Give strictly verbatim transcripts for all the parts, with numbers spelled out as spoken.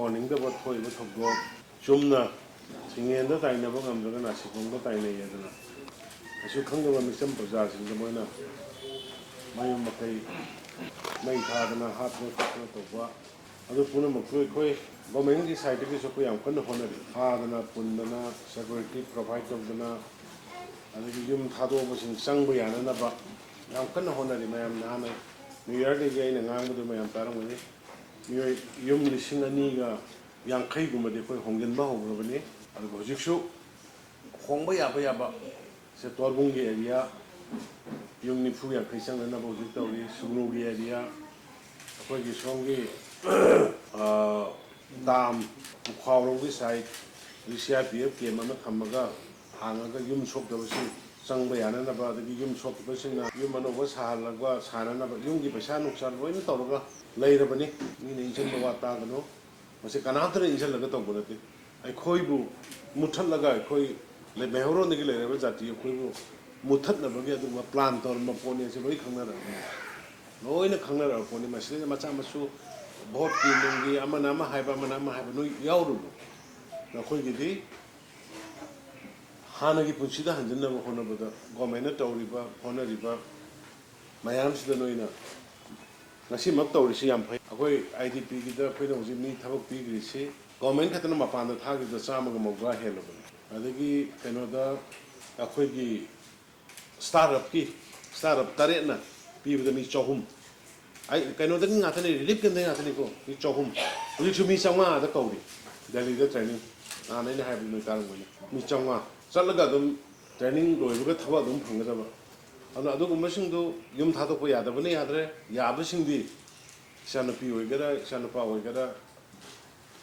ꯇꯧꯍꯟꯅꯤꯡꯗꯕ ꯊꯣꯛꯏꯕ ꯊꯧꯗꯣꯛ, ꯆꯨꯝꯅ ꯁꯤꯡꯉꯦꯟꯗ ꯇꯥꯏꯅꯕ ꯉꯝꯗ꯭ꯔꯒꯅ ꯁꯤꯈꯣꯡꯗ ꯇꯥꯏꯅꯩ ꯍꯥꯏꯗꯅ ꯀꯩꯁꯨ ꯈꯪꯗꯕ ꯃꯤꯆꯝ ꯄ꯭ꯔꯖꯥꯁꯤꯡꯗ ꯃꯣꯏꯅ ꯃꯌꯨꯝ ꯃꯀꯩ ꯃꯩ ꯊꯥꯗꯅ ꯍꯥꯠꯇꯅ ꯈꯣꯠꯇꯅ ꯇꯧꯕ, ꯑꯗꯨ ꯄꯨꯝꯅꯃꯛꯇꯨ ꯑꯩꯈꯣꯏ ꯒꯣꯔꯃꯦꯟꯒꯤ ꯁꯥꯏꯠꯇꯒꯤꯁꯨ ꯑꯩꯈꯣꯏ ꯌꯥꯝ ꯀꯟꯅ ꯍꯣꯠꯅꯔꯤ꯫ ꯐꯥꯗꯅ ꯄꯨꯟꯗꯅ ꯁꯦꯀ꯭ꯌꯨꯔꯤꯇꯤ ꯄ꯭ꯔꯣꯚꯥꯏꯠ ꯇꯧꯗꯅ, ꯑꯗꯒꯤ ꯌꯨꯝ ꯊꯥꯗꯣꯛꯑꯕꯁꯤꯡ ꯆꯪꯕ ꯌꯥꯅꯅꯕ ꯌꯥꯝ ꯀꯟꯅ ꯍꯣꯠꯅꯔꯤ꯫ ꯃꯌꯥꯝ ꯅꯍꯥꯟ ꯅ꯭ꯌꯨ ꯌꯔꯗꯒꯤ ꯑꯩꯅ ꯉꯥꯡꯕꯗꯨ ꯃꯌꯥꯝ ꯇꯥꯔꯝꯒꯅꯤ꯫ ꯃꯤꯑꯣꯏ ꯌꯨꯝ ꯂꯤꯁꯤꯡ ꯑꯅꯤꯒ ꯌꯥꯡꯈꯩꯒꯨꯝꯕꯗꯤ ꯑꯩꯈꯣꯏ ꯍꯣꯡꯖꯤꯟꯕ ꯍꯧꯈ꯭ꯔꯕꯅꯤ꯫ ꯑꯗꯨꯒ ꯍꯧꯖꯤꯛꯁꯨ ꯍꯣꯡꯕ ꯌꯥꯕ ꯌꯥꯕ ꯁꯦ ꯇꯣꯔꯕꯨꯡꯒꯤ ꯑꯦꯔꯤꯌꯥ ꯌꯨꯝ ꯅꯤꯐꯨ ꯌꯥꯡꯈꯩ ꯆꯪꯅꯅꯕ ꯍꯧꯖꯤꯛ ꯇꯧꯔꯤ꯫ ꯁꯨꯒꯅꯨꯒꯤ ꯑꯦꯔꯤꯌꯥ, ꯑꯩꯈꯣꯏꯒꯤ ꯁꯣꯝꯒꯤ, ꯑ, ꯗꯥꯝ, ꯄꯨꯈꯥꯎꯔꯣꯝꯒꯤ ꯁꯥꯏꯠ, ꯍꯧꯖꯤꯛ ꯁꯤ ꯑꯥꯔ ꯄꯤ ꯑꯦꯐ ꯀꯦꯝ ꯑꯃ ꯊꯝꯃꯒ ꯍꯥꯡꯉꯒ ꯌꯨꯝ ꯁꯣꯛꯇꯕꯁꯤꯡ ꯆꯪꯕ ꯌꯥꯅꯅꯕ, ꯑꯗꯒꯤ ꯌꯨꯝ ꯁꯣꯛꯈꯤꯕꯁꯤꯡꯅ ꯌꯨꯝ ꯑꯅꯧꯕ ꯁꯥꯍꯜꯂꯒ ꯁꯥꯅꯅꯕ ꯌꯨꯝꯒꯤ ꯄꯩꯁꯥ ꯅꯨꯡꯁꯥ ꯂꯣꯏꯅ ꯇꯧꯔꯒ ꯂꯩꯔꯕꯅꯤ꯫ ꯃꯤꯅ ꯏꯟꯁꯤꯟꯕ ꯋꯥ ꯇꯥꯒꯅꯨ꯫ ꯃꯁꯤ ꯀꯅꯥꯝꯇꯅ ꯏꯟꯁꯤꯜꯂꯒ ꯇꯧꯕ ꯅꯠꯇꯦ꯫ ꯑꯩꯈꯣꯏꯕꯨ ꯃꯨꯠꯊꯠꯂꯒ ꯑꯩꯈꯣꯏ ꯂꯩ-, ꯃꯩꯍꯧꯔꯣꯟꯗꯒꯤ ꯂꯩꯔꯕ ꯖꯥꯇꯤ ꯑꯩꯈꯣꯏꯕꯨ ꯃꯨꯠꯊꯠꯅꯕꯒꯤ ꯑꯗꯨꯒꯨꯝꯕ ꯄ꯭ꯂꯥꯟ ꯇꯧꯔꯝꯕ ꯄꯣꯠꯅꯤ꯫ ꯑꯁꯤ ꯂꯣꯏ ꯈꯪꯅꯔꯕꯅꯤ꯫ ꯂꯣꯏꯅ ꯈꯪꯅꯔꯕ ꯄꯣꯠꯅꯤ꯫ ꯃꯁꯤꯗꯩꯗ ꯃꯆꯥ ꯃꯁꯨ ꯚꯣꯠꯀꯤ ꯅꯨꯡꯒꯤ ꯑꯃꯅ ꯑꯃ ꯍꯥꯏꯕ, ꯑꯃꯅ ꯑꯃ ꯍꯥꯏꯕ ꯅꯣꯏ ꯌꯥꯎꯔꯨꯅꯨ꯫ ꯅꯈꯣꯏꯒꯤꯗꯤ ꯍꯥꯟꯅꯒꯤ ꯄꯨꯟꯁꯤꯗ ꯍꯟꯖꯤꯟꯅꯕ ꯍꯣꯠꯅꯕꯗ ꯒꯣꯔꯃꯦꯟꯅ ꯇꯧꯔꯤꯕ, ꯍꯣꯠꯅꯔꯤꯕ ꯃꯌꯥꯝꯁꯤꯗ ꯅꯣꯏꯅ ꯉꯁꯤꯃꯛ ꯇꯧꯔꯤꯁꯤ ꯌꯥꯝ ꯐꯩ꯫ ꯑꯩꯈꯣꯏ ꯑꯥꯏ ꯗꯤ ꯄꯤꯒꯤꯗ ꯑꯩꯈꯣꯏꯅ ꯍꯧꯖꯤꯛ ꯃꯤ ꯊꯕꯛ ꯄꯤꯈ꯭ꯔꯤꯁꯤ ꯒꯣꯔꯃꯦꯟ ꯈꯛꯇꯅ ꯃꯄꯥꯟꯗ ꯊꯥꯈꯤꯕꯗ ꯆꯥꯝꯃꯒ ꯃꯧꯗ꯭ꯔꯥ ꯍꯦꯜꯂꯕꯅꯤ꯫ ꯑꯗꯒꯤ ꯀꯩꯅꯣꯗ ꯑꯩꯈꯣꯏꯒꯤ ꯁ꯭ꯇꯥꯔꯠ ꯑꯞꯀꯤ, ꯁ꯭ꯇꯥꯔꯠ ꯑꯞ ꯇꯔꯦꯠꯅ ꯄꯤꯕꯗ ꯃꯤ ꯆꯍꯨꯝ꯫ ꯑꯩ ꯀꯩꯅꯣꯗꯒꯤ ꯉꯥꯛꯇꯅꯤ, ꯔꯤꯂꯤꯐ ꯀꯦꯝꯗꯒꯤ ꯉꯥꯛꯇꯅꯤꯀꯣ, ꯃꯤ ꯆꯍꯨꯝ꯫ ꯍꯧꯖꯤꯛꯁꯨ ꯃꯤ ꯆꯥꯝꯃꯉꯥꯗ ꯀꯧꯔꯤ ꯗꯦꯜꯂꯤꯗ ꯇ꯭ꯔꯦꯅꯤꯡ꯫ ꯅꯍꯥꯟ ꯑꯩꯅ ꯍꯥꯏꯕꯗꯨ ꯅꯣꯏ ꯇꯥꯔꯝꯒꯅꯤ꯫ ꯃꯤ ꯆꯥꯝꯃꯉꯥ ꯆꯠꯂꯒ ꯑꯗꯨꯝ ꯇ꯭ꯔꯦꯅꯤꯡ ꯂꯣꯏꯕꯒ ꯊꯕꯛ ꯑꯗꯨꯝ ꯐꯪꯒꯗꯕ꯫ ꯑꯗꯨꯅ ꯑꯗꯨꯒꯨꯝꯕꯁꯤꯡꯗꯨ ꯌꯨꯝ ꯊꯥꯗꯣꯛꯄ ꯌꯥꯗꯕꯅ ꯌꯥꯗ꯭ꯔꯦ꯫ ꯌꯥꯕꯁꯤꯡꯗꯤ ꯏꯆꯥꯅꯨꯄꯤ ꯑꯣꯏꯒꯦꯔꯥ, ꯏꯆꯥꯅꯨꯄꯥ ꯑꯣꯏꯒꯦꯔꯥ,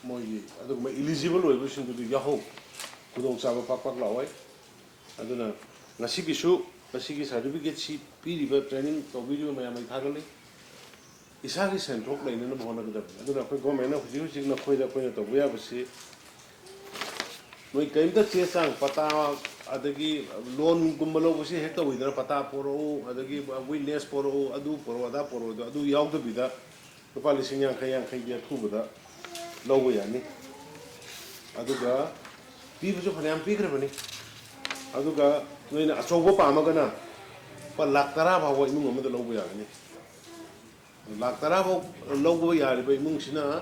ꯃꯣꯏꯒꯤ ꯑꯗꯨꯒꯨꯝꯕ ꯏꯂꯤꯖꯤꯕꯜ ꯑꯣꯏꯕꯁꯤꯡꯗꯨꯗꯤ ꯌꯥꯎꯍꯧ ꯈꯨꯗꯣꯡꯆꯥꯕ ꯄꯥꯛ ꯄꯥꯛ ꯂꯥꯛꯑꯣꯏ꯫ ꯑꯗꯨꯅ ꯉꯁꯤꯒꯤꯁꯨ, ꯉꯁꯤꯒꯤ ꯁꯥꯔꯇꯤꯐꯤꯀꯦꯠꯁꯤ ꯄꯤꯔꯤꯕ, ꯇ꯭ꯔꯦꯅꯤꯡ ꯇꯧꯕꯤꯔꯤꯕ ꯃꯌꯥꯝ ꯑꯩ ꯊꯥꯒꯠꯂꯤ꯫ ꯏꯁꯥꯒꯤ ꯁꯦꯟꯊꯣꯛ ꯂꯩꯅꯅꯕ ꯍꯣꯠꯅꯒꯗꯕꯅꯤ꯫ ꯑꯗꯨꯅ ꯑꯩꯈꯣꯏ ꯒꯣꯔꯃꯦꯟꯅ ꯍꯧꯖꯤꯛ ꯍꯧꯖꯤꯛ ꯅꯈꯣꯏꯗ ꯑꯩꯈꯣꯏꯅ ꯇꯧꯕ ꯌꯥꯕꯁꯤ, ꯅꯣꯏ ꯀꯔꯤꯝꯇ ꯆꯦ ꯆꯥꯡ, ꯄꯇꯥ, ꯑꯗꯒꯤ ꯂꯣꯟꯒꯨꯝꯕ ꯂꯧꯕꯁꯤ ꯍꯦꯛ ꯇꯧꯋꯤꯗꯅ, ꯄꯇꯥ ꯄꯣꯔꯛꯎ, ꯑꯗꯒꯤ ꯋꯤꯠꯅꯦꯁ ꯄꯣꯔꯛꯎ, ꯑꯗꯨ ꯄꯣꯔꯛꯎ, ꯑꯗꯥ ꯄꯣꯔꯛꯎ, ꯑꯗꯨ, ꯑꯗꯨ ꯌꯥꯎꯗꯕꯤꯗ ꯂꯨꯄꯥ ꯂꯤꯁꯤꯡ ꯌꯥꯡꯈꯩ, ꯌꯥꯡꯈꯩꯒꯤ ꯑꯊꯨꯕꯗ ꯂꯧꯕ ꯌꯥꯅꯤ꯫ ꯑꯗꯨꯒ ꯄꯤꯕꯁꯨ ꯐꯅꯌꯥꯝ ꯄꯤꯈ꯭ꯔꯕꯅꯤ꯫ ꯑꯗꯨꯒ ꯅꯣꯏꯅ ꯑꯆꯧꯕ ꯄꯥꯝꯃꯒꯅ ꯂꯨꯄꯥ ꯂꯥꯈ ꯇꯔꯥ ꯐꯥꯎꯕ ꯏꯃꯨꯡ ꯑꯃꯗ ꯂꯧꯕ ꯌꯥꯒꯅꯤ꯫ ꯂꯥꯈ ꯇꯔꯥ ꯐꯥꯎ ꯂꯧꯕ ꯌꯥꯔꯤꯕ ꯏꯃꯨꯡꯁꯤꯅ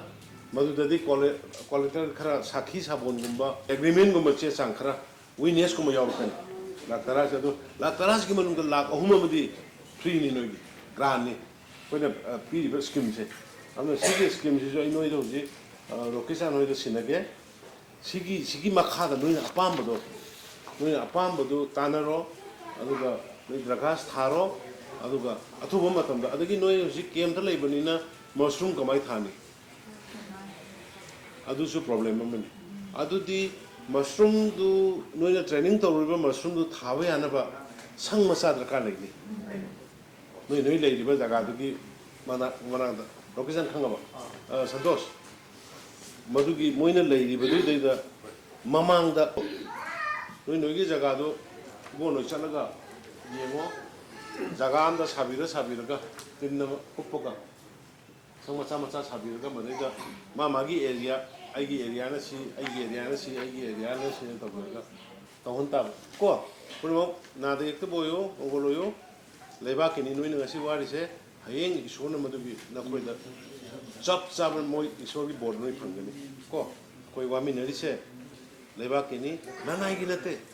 ꯃꯗꯨꯗꯗꯤ ꯀꯣꯂꯦ-, ꯀꯣꯂꯦꯛꯇꯔ ꯈꯔ, ꯁꯥꯈꯤ ꯁꯥꯕꯣꯟꯒꯨꯝꯕ, ꯑꯦꯒ꯭ꯔꯤꯃꯦꯟꯒꯨꯝꯕ ꯆꯦ ꯆꯥꯡ ꯈꯔ, ꯋꯤꯠꯅꯦꯁꯀꯨꯝꯕ ꯌꯥꯎꯔꯛꯀꯅꯤ꯫ ꯂꯥꯈ ꯇꯔꯥꯁꯦ, ꯑꯗꯣ ꯂꯥꯈ ꯇꯔꯥꯁꯤꯒꯤ ꯃꯅꯨꯡꯗ ꯂꯥꯈ ꯑꯍꯨꯝ ꯑꯃꯗꯤ ꯐ꯭ꯔꯤꯅꯤ, ꯅꯣꯏꯒꯤ ꯒ꯭ꯔꯥꯟꯅꯤ, ꯑꯩꯈꯣꯏꯅ, ꯑ, ꯄꯤꯔꯤꯕ ꯁ꯭ꯀꯤꯝꯁꯦ꯫ ꯑꯗꯨꯅ ꯁꯤꯒꯤ ꯁ꯭ꯀꯤꯝꯁꯤꯁꯨ ꯑꯩ ꯅꯣꯏꯗ ꯍꯧꯖꯤꯛ, ꯑ, ꯔꯣꯀꯦꯁꯥꯟ ꯍꯣꯏꯗ ꯁꯤꯟꯅꯒꯦ꯫ ꯁꯤꯒꯤ, ꯁꯤꯒꯤ ꯃꯈꯥꯗ ꯅꯣꯏꯅ ꯑꯄꯥꯝꯕꯗꯣ, ꯅꯣꯏꯅ ꯑꯄꯥꯝꯕꯗꯨ ꯇꯥꯟꯅꯔꯣ, ꯑꯗꯨꯒ ꯅꯣꯏ ꯗꯔꯈꯥꯁ ꯊꯥꯔꯣ, ꯑꯗꯨꯒ ꯑꯊꯨꯕ ꯃꯇꯝꯗ, ꯑꯗꯒꯤ ꯅꯣꯏ ꯍꯧꯖꯤꯛ ꯀꯦꯝꯇ ꯂꯩꯕꯅꯤꯅ ꯃꯁꯔꯨꯝ ꯀꯃꯥꯏ ꯊꯥꯅꯤ? ꯑꯗꯨꯁꯨ ꯄ꯭ꯔꯣꯕ꯭ꯂꯦꯝ ꯑꯃꯅꯤ꯫ ꯑꯗꯨꯗꯤ ꯃꯁꯔꯨꯝꯗꯨ ꯅꯣꯏꯅ ꯇ꯭ꯔꯦꯅꯤꯡ ꯇꯧꯔꯨꯔꯤꯕ ꯃꯁꯔꯨꯝꯗꯨ ꯊꯥꯕ ꯌꯥꯅꯕ ꯁꯪ ꯃꯆꯥ ꯗꯔꯀꯥꯔ ꯂꯩꯅꯤ꯫ ꯅꯣꯏ, ꯅꯣꯏ ꯂꯩꯔꯤꯕ ꯖꯒꯥꯗꯨꯒꯤ ꯃꯅꯥꯛ, ꯃꯅꯥꯛꯇ꯫ ꯔꯣꯀꯦꯁꯟ ꯈꯪꯉꯕ? ꯑ, ꯁꯟꯇꯣꯁ, ꯃꯗꯨꯒꯤ ꯃꯣꯏꯅ ꯂꯩꯔꯤꯕꯗꯨꯗꯩꯗ ꯃꯃꯥꯡꯗ ꯅꯣꯏ, ꯅꯣꯏꯒꯤ ꯖꯒꯥꯗꯣ ꯏꯕꯣ ꯅꯣꯏ ꯆꯠꯂꯒ ꯌꯦꯡꯉꯣ꯫ ꯖꯒꯥ ꯑꯝꯗ ꯁꯥꯕꯤꯔ ꯁꯥꯕꯤꯔꯒ ꯇꯤꯟ ꯑꯃ ꯀꯨꯞꯄꯒ ꯁꯪ ꯃꯆꯥ ꯃꯆꯥ ꯁꯥꯕꯤꯔꯒ ꯃꯗꯩꯗ ꯃꯥ ꯃꯥꯒꯤ ꯑꯦꯔꯤꯌꯥ, ꯑꯩꯒꯤ ꯑꯦꯔꯤꯌꯥꯅ ꯁꯤ, ꯑꯩꯒꯤ ꯑꯦꯔꯤꯌꯥꯅ ꯁꯤ, ꯑꯩꯒꯤ ꯑꯦꯔꯤꯌꯥꯅ ꯁꯤꯅ ꯇꯧꯕꯤꯔꯒ ꯇꯧꯍꯟ ꯇꯥꯕ ꯀꯣ꯫ ꯄꯨꯝꯅꯃꯛ ꯅꯥꯗ ꯌꯦꯛꯇꯕ ꯑꯣꯏꯌꯣ, ꯃꯪꯒꯣꯜ ꯑꯣꯏꯌꯣ꯫ ꯂꯩꯕꯥꯛꯀꯤꯅꯤ ꯅꯣꯏꯅ ꯉꯁꯤ ꯋꯥꯔꯤꯁꯦ, ꯍꯌꯦꯡ ꯏꯁꯣꯔꯅ ꯃꯗꯨꯒꯤ ꯅꯈꯣꯏꯗ ꯆꯞ ꯆꯥꯕ ꯃꯣꯏ ꯏꯁꯣꯔꯒꯤ ꯕꯣꯔ ꯅꯣꯏ ꯐꯪꯒꯅꯤ ꯀꯣ꯫ ꯑꯩꯈꯣꯏ ꯋꯥꯃꯤꯟꯅꯔꯤꯁꯦ ꯂꯩꯕꯥꯛꯀꯤꯅꯤ, ꯂꯅꯥꯏꯒꯤ ꯅꯠꯇꯦ꯫